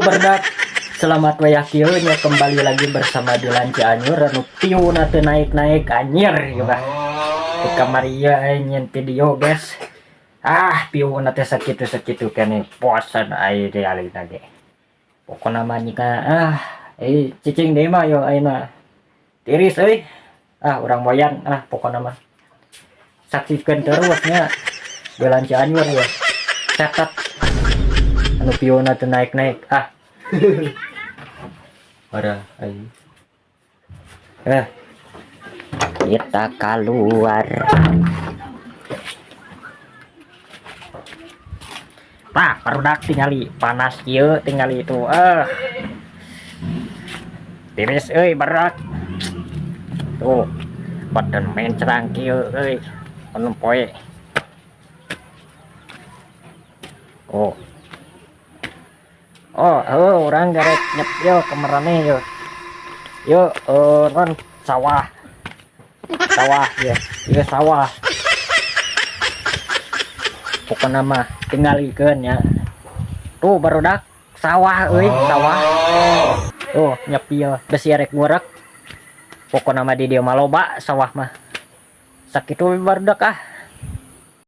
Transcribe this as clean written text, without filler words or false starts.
Barudak, selamat wayah kieu nya, kembali lagi bersama Dilan Cianjur anu view-na teu naik-naik anjir ieu mah. Di kamar ieu aing nyieun video, guys. Ah, view-na teh sakitu-sakitu keneh, bosan aing teh alina ge. Pokona mah nyika ah, eh cicing deui mah yo ayeuna. Tiris euy. Ah, urang moyan ah pokona mah. Saksikan terus nya Dilan Cianjur ya. Catat anu view-na teu naik-naik ah. Parah aing. Eh. Kita keluar. Tah, barudak tingali panas kieu tingali itu. Eh. Tiris euy barudak. Tuh. Badan mencrang kieu euy. Anu poe. Oh. Oh, oh, orang garek nyep yo kemerane yo. Yo, non sawah. Sawah ya. Ieu sawah. Pokona mah tinggalikeun nya. Tuh barudak sawah euy, sawah. Tuh nyepi yo besi rek ngurek. Pokona mah di dieu mah loba sawah mah. Sakitu barudak ah.